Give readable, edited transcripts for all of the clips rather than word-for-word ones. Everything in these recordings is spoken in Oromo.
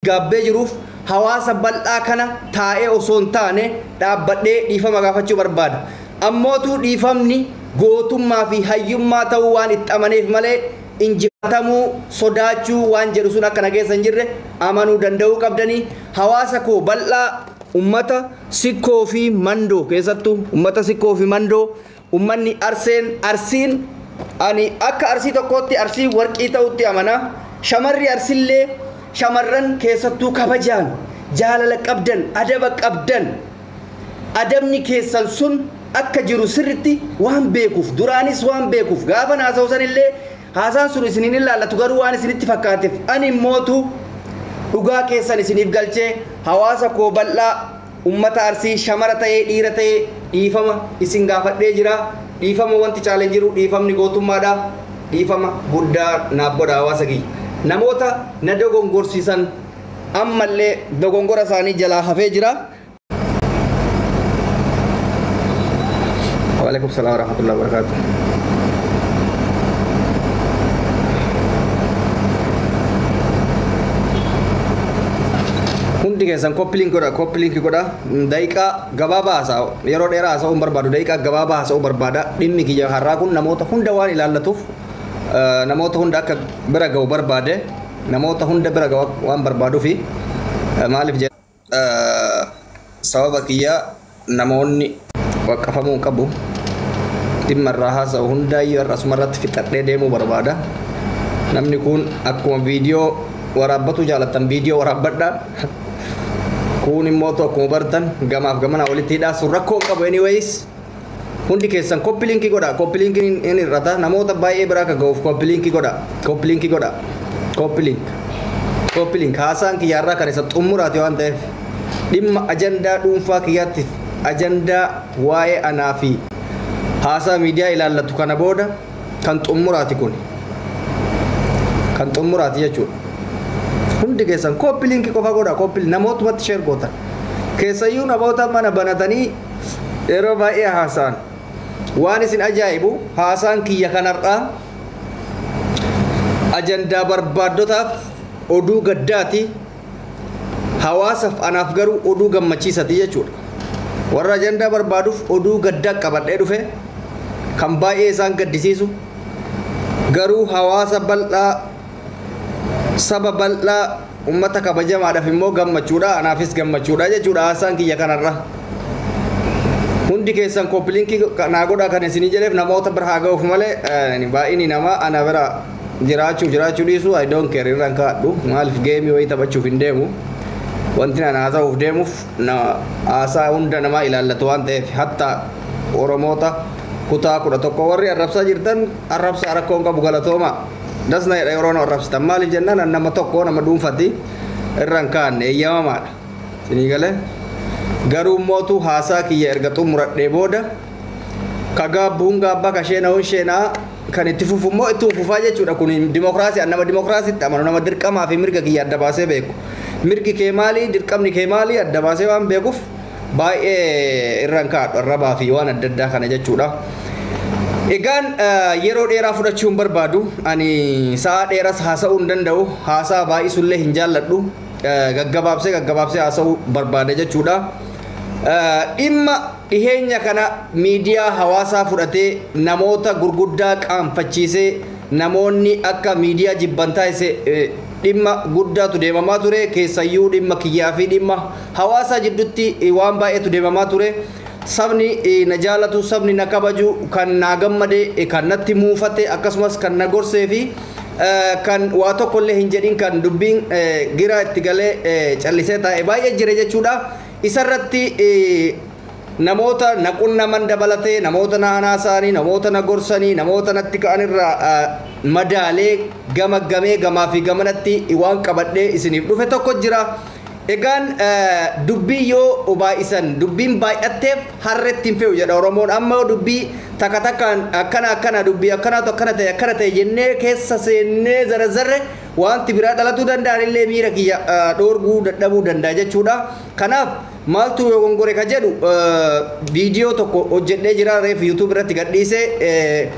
Gaabbee jiruuf hawaasa bal'aa kana taa'ee osoo hin taane dhaabbadhee dhiifama gaafachuu barbaada. Ammootuu dhiifamni gootummaa fi hayyummaa ta'uu waan itti amaneef malee injifatamuu sodaachuu waan jedhu sun akka na keessa hin jirre amanuu danda'uu qabdanii. Hawaasa koo bal'aa, ummata Sikkoo fi Mandoo, keessattuu ummata Sikkoo fi Mandoo, ummanni Arseen, Arsiin ani akka Arsii tokkootti Arsii warqii ta'utti amana. Shamarri Arsillee, shamarran keessattuu kabajaan jaalala qabdan, adaba qabdan, adabni keessan sun akka jiru sirritti waan beekuuf, duraanis waan beekuuf, gaafa haasa'u sanillee haasaan sun isiniin ilaallatu garuu waan isinitti fakkaateef ani immootu dhugaa keessan isiniif galchee hawaasa koo bal'aa ummata Arsii shamara ta'ee dhiira ta'ee dhiifama isin gaafadhee jira. Dhiifama wanti caaleen jiru, dhiifamni gootummaadha. Dhiifama guddaa naaf godha hawaasa kiyya. Namoota na dogongorsiisan ammallee dogongora isaanii jalaa hafee jira. Waalaikum salaam warahmatullahi wabarakatuh. Hundi keessan copy link godha, copy link godha. Daqiiqaa gabaabaa haasa'u, yeroo dheeraa haasa'uu hin barbaadu, daqiiqaa gabaabaa haasa'uu barbaada. Dhimmi kiyya har'aa kun namoota hunda waan ilaallatuuf namoota hunda akka bira ga'u barbaade, namoota hunda bira ga'u waan barbaaduufi. Maaliif jedha, sababa kiyya namoonni waqqafamuu hin qabu. Dhimma irraa haasa'u hundaayyuu har'a asuma irratti fixadhee deemuu barbaada. Namni kun akkuma viidiyoo waraabbatu jaalattan viidiyoo waraabbadha. Kun immoo akkuma bartan gamaaf gamana walitti hidhaa sun rakkoo hin qabu. Anyways, hundi keessan copy link godha. Copy link hin hir'ata, namoota baay'ee biraa akka ga'uuf copy link godha, copy link godha, copy link, copy link. Haasaan kiyyaarraa kan isa xumuraati waan ta'eef dhimma ajandaa dhuunfaa kiyyaatti, ajandaa waa'ee anaa fi haasaa miidiyaa ilaallatu kana booda kan xumuraati, kun kan xumuraati jechuudha. Hundi keessan copy link qofa godha. Copy namootumatti share gootan, keessayyuu namoota mana banatanii yeroo baay'ee haasa'an. Waan isin ajaa'ibu, haasaan kiyya kanarraa ajandaa barbaaddotaaf oduu gaddaati, hawaasaaf anaaf garuu oduu gammachiisati jechuudha. Warra ajandaa barbaaduuf oduu gaddaa qabadhee dhufe kan baay'ee isaan gaddisiisu, garuu hawaasa bal'aa, saba bal'aa, ummata kabajamaadhaaf immoo gammachuudha, anaafis gammachuudha jechuudha haasaan kiyya kanarra. Hundi keessan copy link naa godhaa kan isinii jedheef namoota bira haa ga'uuf malee baay'inni namaa ana bira jiraachuuf jiraachuu dhiisu I don't care, irraan kaa'adhu. Maaliif, geemii wayii taphachuuf hin deemu. Wanti ana haasa'uuf deemuuf haasaa hunda namaa ilaallatu waan ta'eef, hatta Oromoota kutaa 11 warri arrabsaa jirtan arrabsaa, rakkoon qabu, galatooma. Dasna jedha yeroo nu arrabsitan. Maaliif jennaan, an nama tokko, nama dhuunfati, irraan kaa'anne eeyyamamaadha. Isinii galee? Garuu mootu haasaa kiyya erga xumuradhee booda ka gaabbuun gaabbaa, ka sheena'uun sheenaa, kan itti fufu immoo itti fufaa jechuudha. Kun dimokiraasii, an nama dimokiraasiitti amanu, nama dirqamaa fi mirga kiyya adda baasee beeku. Mirgi kee maali, dirqamni kee maali adda baasee waan beekuuf baay'ee irraan kaa'adhu arrabaa fi waan adda addaa kana jechuudha. Egaan yeroo dheeraa fudhachuu hin barbaadu. Ani sa'a dheeras haasa'uu hin danda'u. Haasaa baay'isullee hin jaalladhu. Gaggabaabsee gaggabaabsee haasa'uu barbaada jechuudha. Dhimma dhiheenya kana miidiyaa hawaasaa fudhatee namoota gurguddaa qaanfachiisee namoonni akka miidiyaa jibban taasise, dhimma guddaatu deemamaa ture. Keessayyuu dhimma kiyyaa fi dhimma hawaasaa jidduutti waan baay'eetu deemamaa ture. Sabni na jaalatu, sabni na kabaju, kan naa gammade, kan natti muufate, akkasumas kan na gorsee fi kan waa tokkollee hin jedhin, kan dubbiin gira itti galee callisee taa'e baay'ee jira jechuudha. Isarratti namoota na qunnaman dabalatee, namoota na hanaasaanii, namoota na gorsanii, namoota natti ka'anirraa madaalee gamaggamee gamaa fi gamanatti waan qabadhee isiniif dhufe tokko jira. Egaan dubbii yoo baay'isan, dubbiin baay'atteef harreetti hin fe'u jedha Oromoon. Amma yoo dubbii takka takkaan akkana akkana, dubbii akkanaatu akkana ta'e akkana ta'e jennee keessa seennee zarazarre, wanti biraa dhalatuu danda'an illee miira kiyya dhoorguu dadhabuu danda'a jechuudha. Kanaaf maaltu dogongore ka jedhu viidiyoo tokko hojjedhee jira, reef YouTube irratti gadhiisee.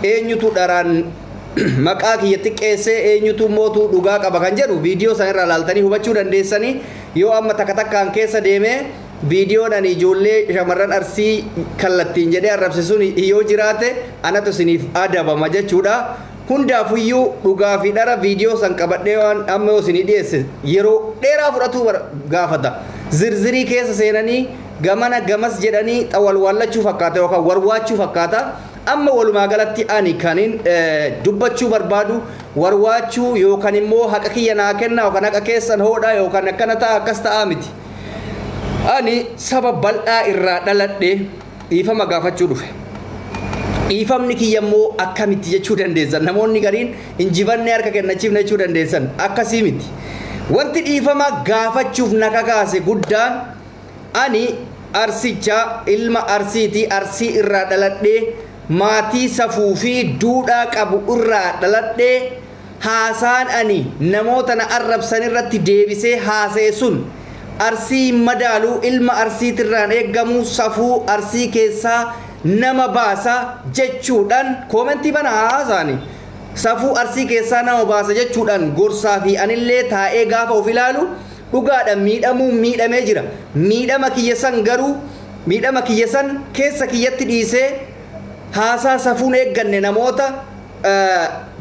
Eenyutu dharaan Maqaa kiyya xiqqeessee eenyutu mootuu dhugaa qaba kan jedhu viidiyoo san irraa laaltanii hubachuu dandeessanii. Yoo amma takka takkaan keessa deemee viidiyoon ani ijoollee shamarran Arsii kallattiin jedhee arrabse sun yoo jiraate anatu isiniif adabama jechuudha. Hundaafuyyuu dhugaa fi dhara viidiyoo san qabadhee waan amma yoo isinii dhiyeesse yeroo dheeraa fudhatu gaafata. Zirzirii keessa seenanii gamana gamas jedhanii xawalwaallachuu fakkaata yookaan warwaachuu fakkaata. Amma walumaa galatti ani kanin dubbachuu barbaadu warwaachuu yookaan immoo haqa kiyya naa kenna yookaan haqa keessan hoodhaa yookaan akkana ta'a akkas ta'aa miti. Ani saba bal'aa irraa dhaladhe dhiifama gaafachuu dhufe. Dhiifamni kiyya immoo akkamitti jechuu dandeessan. Namoonni gariin injifannee harka kennachiifne jechuu dandeessan. Akkasii miti. Wanti dhiifama gaafachuuf na kakaase guddaan ani Arsicha, ilma Arsiiti, Arsii irraa dhaladhee maatii safuu fi duudhaa qabu irraa dhaladhee haasaan ani namoota na arrabsan irratti deebisee haasa'e sun Arsii madaaluu, ilma Arsiitirraan eeggamu, safuu Arsii keessaa nama baasa jechuudhaan koomentii bana haasaani. Safuu Arsii keessaa nama baasa jechuudhaan gorsaa fi anillee taa'ee gaafa of ilaalu dhugaadhaan miidhamuu miidhamee jira. Miidhama kiyya san garuu miidhama kiyya san keessa kiyyatti dhiisee haasaa safuun eegganne namoota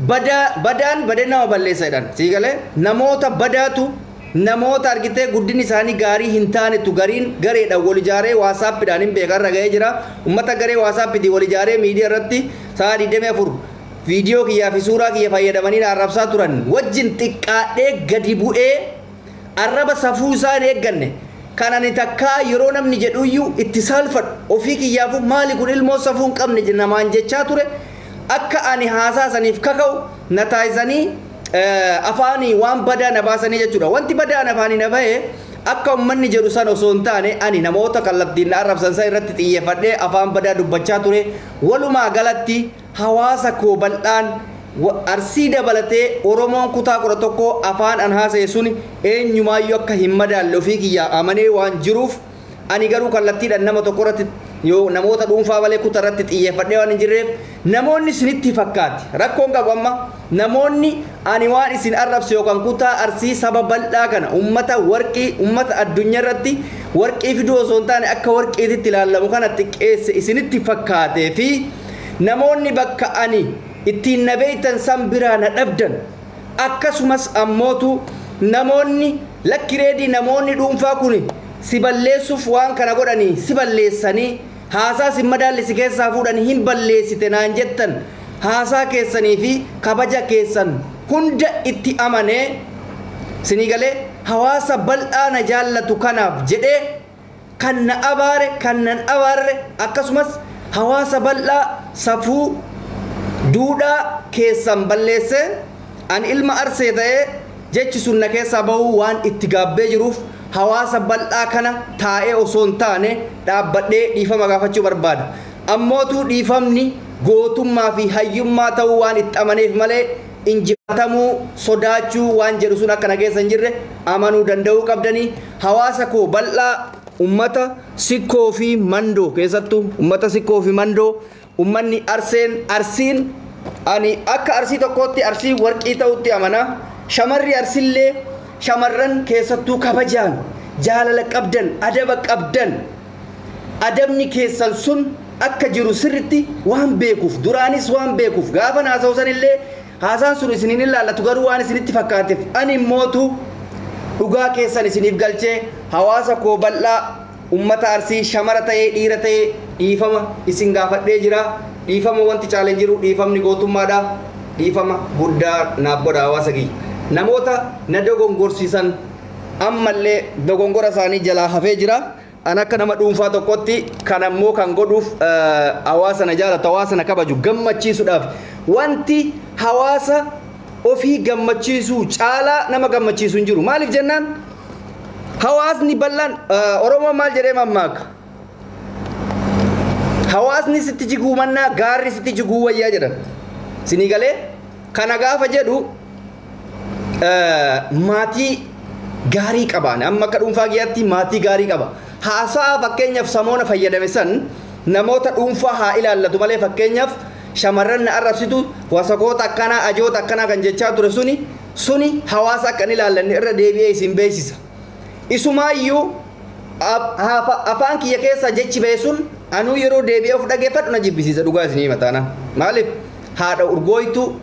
badaan badee nama balleessa jedhan. Sii galee namoota badaatu namoota argitee guddinni isaanii gaarii hin taanetu gariin gareedhaan wal ijaaree waasaappiidhaan hin beekan irra ga'ee jira. Uummata garee waasaappiitiin wal ijaaree miidiyaa irratti sa'a 24 viidiyoo kiyyaa fi suuraa kiyya fayyadamanii arrabsaa turan wajjin xiqqaadhee gadi bu'ee arraba safuu isaan eegganne kan ani takkaa yeroo namni jedhuyyuu itti saalfadhu ofii kiyyaafuu maali kun ilmoo safuu hin qabne namaan jechaa ture. Akka ani haasaa saniif kaka'u na taasisanii afaanii waan badaa na baasanii jechuudha. Wanti badaan afaanii na bahee akka uummanni jedhu san osoo hin taane ani namoota kallattiin na arrabsan san irratti xiyyeeffadhee afaan badaa dubbachaa ture. Walumaa galatti hawaasa koo bal'aan Arsii dabalatee Oromoon kutaa 11 afaan an haasa'e sun eenyumaayyuu akka hin madaalle ofii kiyyaa amanee waan jiruuf ani garuu kallattiidhaan nama tokko irratti yoo namoota dhuunfaa malee kutaa irratti xiyyeeffadhee waan hin jirreef namoonni isinitti fakkaate rakkoon qabu. Amma namoonni ani waan isin arrabse yookaan kutaa Arsii saba bal'aa kana ummata warqii ummata addunyaa irratti warqii fiduu osoo hin taane akka warqiititti ilaalamu kana xiqqeesse isinitti fakkaatee fi namoonni bakka ani ittiin na beeytan san biraa na dhabdan, akkasumas ammootu namoonni lakkireedii namoonni dhuunfaa kun si balleessuuf waan kana godhanii si balleessanii haasaa si madaalli si keessaa fuudhanii hin balleessite naan jettan haasaa keessanii fi kabaja keessan hunda itti amanee sinii galee hawaasa bal'aa na jaallatu kanaaf jedhee kan na abaare kan nan abaarre akkasumas hawaasa bal'aa safuu duudhaa keessan balleesse ani ilma Arsee ta'ee jechi sun na keessaa bahuu waan itti gaabbee jiruuf hawaasa bal'aa kana taa'ee osoo hin taane dhaabbadhee dhiifama gaafachuu barbaada. Ammootuu dhiifamni gootummaa fi hayyummaa ta'uu waan itti amaneef malee injifatamuu sodaachuu waan jedhu sun akka na keessa hin jirre amanuu danda'uu qabdanii. Hawaasa koo bal'aa ummata Sikkoo fi Mandoo keessattuu ummata Sikkoo fi Mandoo ummanni Arseen Arsiin ani akka Arsii tokkootti Arsii warqii ta'utti amana. Shamarri Arsillee shamarran keessattuu kabajaan jaalala qabdan adaba qabdan adabni keessan sun akka jiru sirritti waan beekuuf duraanis waan beekuuf gaafa haasa'u sanillee haasaan sun isiniin ilaallatu garuu waan isinitti fakkaateef ani mootu dhugaa keessan isiniif galchee hawaasa koo bal'aa ummata Arsii shamara ta'ee dhiira ta'ee dhiifama isin gaafadhee jira. Dhiifama wanti caaleen jiru dhiifamni gootummaadha. Dhiifama guddaa naaf godha hawaasa kiyya. Namoota na dogongorsiisan ammallee dogongora isaanii jalaa hafee jira. An akka nama dhuunfaa tokkotti kan ammoo kan godhuuf hawaasa na jaalatu hawaasa na kabaju gammachiisuudhaaf wanti hawaasa ofii gammachiisuu caalaa nama gammachiisu hin jiru. Maaliif jennaan hawaasni bal'aan Oromoo maal jedhee mammaaka? Hawaasni sitti jiguu mannaa gaarri sitti jiguu wayyaa jedhan. Sinii galee kana gaafa jedhu maatii gaarii qaba. Amma akka dhuunfaa kiyyaatti maatii gaarii qaba. Haasaa fakkeenyaaf samoona fayyadame san namoota dhuunfaa haa ilaallatu malee fakkeenyaaf Shamarran na arrabsitu, wasakoota akkanaa, ajoota akkanaa kan jechaa ture suni hawaasa akka hin ilaallanne irra deebi'ee isin beeksisa. Isumaayyuu afaan kiyya keessa jechi ba'e sun anuu yeroo deebi'ee of dhageeffadhu na jibbisiisa, dhugaa isinii mataana. Maaliif? Haadha urgooytuu,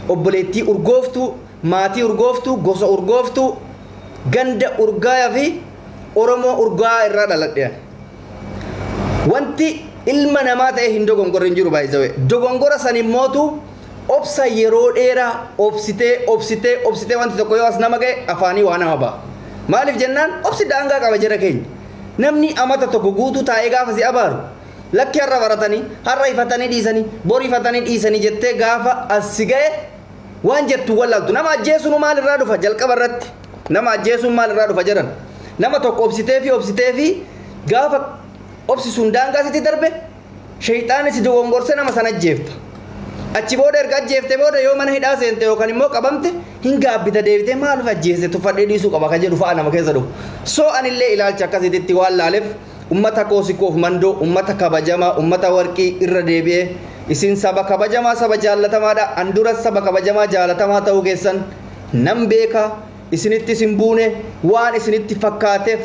obboleettii urgooftuu, maatii urgooftuu, gosa urgooftuu, ganda urgaayaa fi Oromoo urgaa irraa dhaladhe. Wanti ilma namaa ta'e hin dogongorre hin jiru baay'isawee. Dogongora san immootu obsa yeroo dheeraa obsitee obsitee obsitee wanti tokko yoo as nama ga'e afaanii waa nama ba'a. Maaliif jennaan obsi daangaa qaba jara keenya. Namni amata tokko guutuu taa'ee gaafa si abaaru, lakki har'a baratanii, har'a ifatanii dhiisanii, bor ifatanii dhiisanii jettee gaafa as si ga'e waan jettu wallaaltu. Nama ajjeesuun maal irraa dhufa jalqaba irratti? Nama ajjeesuun maal irraa dhufa jedhan? Nama tokko obsitee fi obsitee fi gaafa obsi sun daangaa sitti darbe, shayxaanni si dogongorsee nama sana ajjeefta. Achi booda erga ajjeefte booda yoo mana hidhaa seente yookaan immoo qabamte hin gaabbita, deebitee maaliif ajjeese, tuffadhee dhiisuu qaba kan jedhu fa'a nama keessa dhufu. So anillee ilaalcha akkasitti waan laaleef, ummata koo Sikkoof Mandoo, ummata kabajamaa, ummata warqii, irra deebi'ee isin saba kabajamaa, saba jaallatamaadha. An dura saba kabajamaa jaalatamaa ta'uu keessan nan beeka. Isinitti isin buune waan isinitti fakkaateef,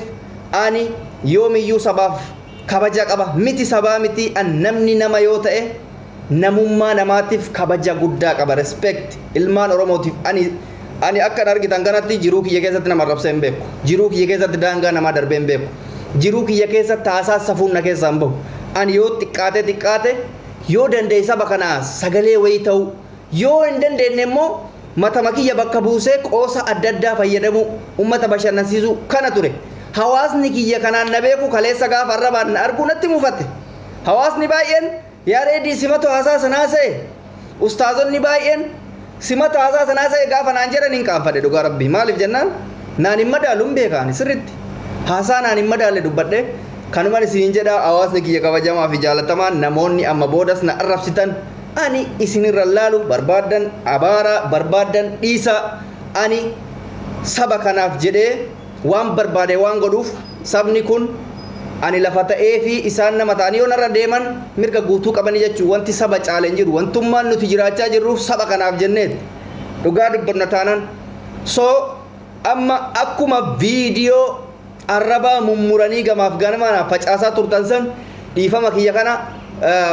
ani yoomiyyuu sabaaf kabaja qaba miti, sabaa miti, an namni nama yoo ta'e namummaa namaatiif kabaja guddaa qaba, respect ilmaan Oromootiif. Ani akkan argitan kanatti jiruu kiyya keessatti nama arrabsee hin beeku, jiruu kiyya keessatti daangaa namaa darbee hin beeku, jiruu kiyya keessatti haasaa safuun na keessaa hin bahu. Ani yoo xiqqaate xiqqaate yoo danda'e saba kanaa sagalee wayii ta'u, yoo hin dandeenye immoo matama kiyya bakka buusee qoosa adda addaa fayyadamuu, ummata bashannansiisuu kana ture. Hawaasni kiyya kanaan na beeku kaleessa gaafa arrabaan na arguu natti muufate. Hawaasni baay'een yaa Reedii, simatu haasaa sanaa se'e, ustaazonni baay'een simatu haasaa sanaa se'e gaafa naan jedhan hin qaanfadhe, dhugaa rabbii. Maaliif jennaan naan hin madaalu, hin beekaani sirritti haasaa naan hin madaalle dubbadhe. Kanuman isiniin jedha, hawaasni kiyya kabajamaa fi jaalatamaa, namoonni amma boodas na arrabsitan ani isinirra laalu barbaaddan abaara, barbaaddan dhiisa. Ani saba kanaaf jedhee waan barbaade waan godhuuf, sabni kun ani lafa ta'ee fi isaan nama ta'anii yoo narra deeman mirga guutuu qabanii jechuu. Wanti saba caale hin jiru. Wantummaan nuti jiraachaa jirruuf saba kanaaf jenneeti, dhugaa dubbanna taanaan. So amma akkuma viidiyoo arrabaa mummuranii gamaaf ganamaan facaasaa turtan san, dhiifama kiyya kana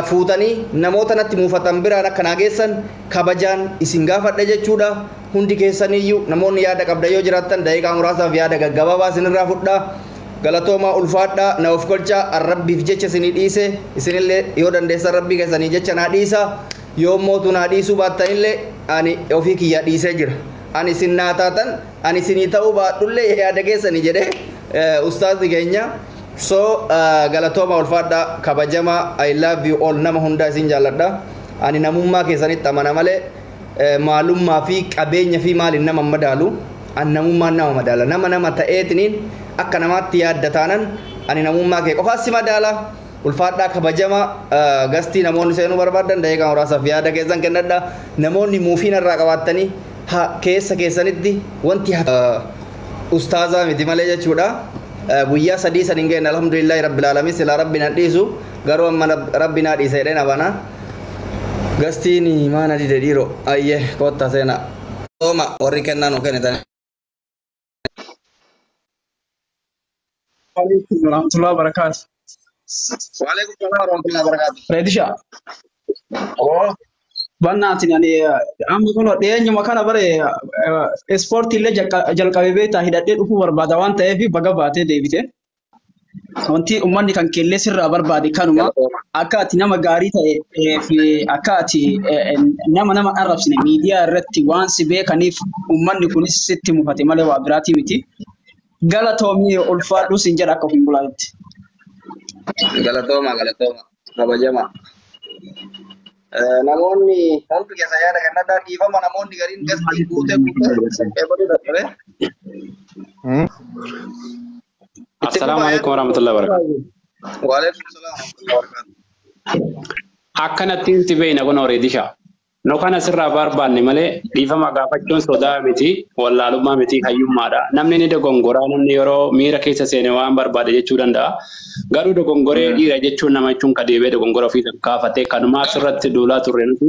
fuutanii namoota natti muufatan biraan akka naa geessan kabajaan isin gaafadha jechuudha. Hundi keessaniyyuu namoonni yaada qabda yoo jiraattan daqiiqaa muraasaaf yaada gaggabaabaa isinirraa fudhaa. Galatoomaa, ulfaadhaa, na of kolchaa. Rabbiif jecha isinii dhiise, isinillee yoo dandeessan rabbii keessanii jecha naa dhiisa. Yoo mootu naa dhiisuu baattanillee ani ofii kiyya dhiisee jira. Ani isin naa taatan, ani isinii ta'uu baadhullee yaada keessanii jedhee ustaazni keenya. So galatooma, ulfaadhaa, kabajamaa. I love you all. Nama hundaa isin jaalladha. Ani namummaa keessanitti amana malee maalummaa fi qabeenya fi maaliin nama madaalu. Ani namummaan nama madaala. Nama nama ta'eetiniin akka namaatti yaadda taanan ani namummaa kee qofaas si madaala. Ulfaadhaa, kabajama. Gastii namoonni seenuu barbaadan daqiiqaa muraasaaf yaada keessan kennadha. Namoonni muufiin irraa qabaattanii keessa keessanitti wanti ustaazaa miti malee jechuudha. Guyyaa 3 san hin geenye, alhamdulillahi rabbil alamin. Silaa rabbi na dhiisu, garuu amma rabbi naa dhiise jedhee na. Gastiin maana dide dhiiro? Ayyee, kotta seena. Ooma warri kennaa nu kennitan. Alaikum warahmatullahi wabarakatuh. Waalaikum salaam warahmatullahi wabarakatuh. Reedisha. Oo. Bannaatiin ani amma kun dhiyeenyuma kana bare ispoortii illee jalqabee beektaa, hidhadhee dhufuu barbaada waan ta'eef baga baatee deebite. Wanti uummanni kan keellee sirraa barbaade kanuma, akka ati nama gaarii ta'e fi akka ati nama nama arrabsine miidiyaa irratti waan si beekaniif uummanni kunis sitti mufate malee waa biraatii miti. Galatoomii, ulfaadhu siin jedha akka ofiin bulaatti. Galatooma, galatooma, kabajama. Namoonni hundi keessa yaada kennadhaa. Dhiifama, namoonni gariin gastii guutee guutee eebaluu dadhabe. Assalaamu alaikum warahmatullahi wabarakatuh. Waalaikum salaam warahmatullahi wabarakatuh. Akkanatti si beeyna kun Reedisha. Nu kana sirraa barbaanne malee dhiifama gaafachuun sodaa miti, wallaalummaa miti, hayyummaadha. Namni ni dogongoraa, namni yeroo miira keessa seene waan barbaade jechuu danda'a. Garuu dogongoree dhiira jechuun nama jechuun ka deebi'ee dogongora ofii gaafatee kanumaa sirratti duulaa turre nuti.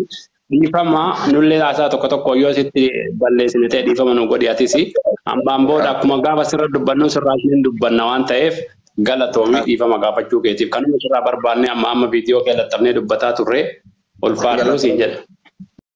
Dhiifama nullee haasaa tokko tokko yoo sitti balleessine ta'e dhiifama nu godhi atis. Ambaan booda akkuma gaafa sirra dubbannu sirraa hin dubbanna waan ta'eef galatoomii dhiifama gaafachuu keetiif. Kanuma sirraa barbaanne amma amma viidiyoo kee laxxafnee dubbataa turre ulfaadhuu siin jedha.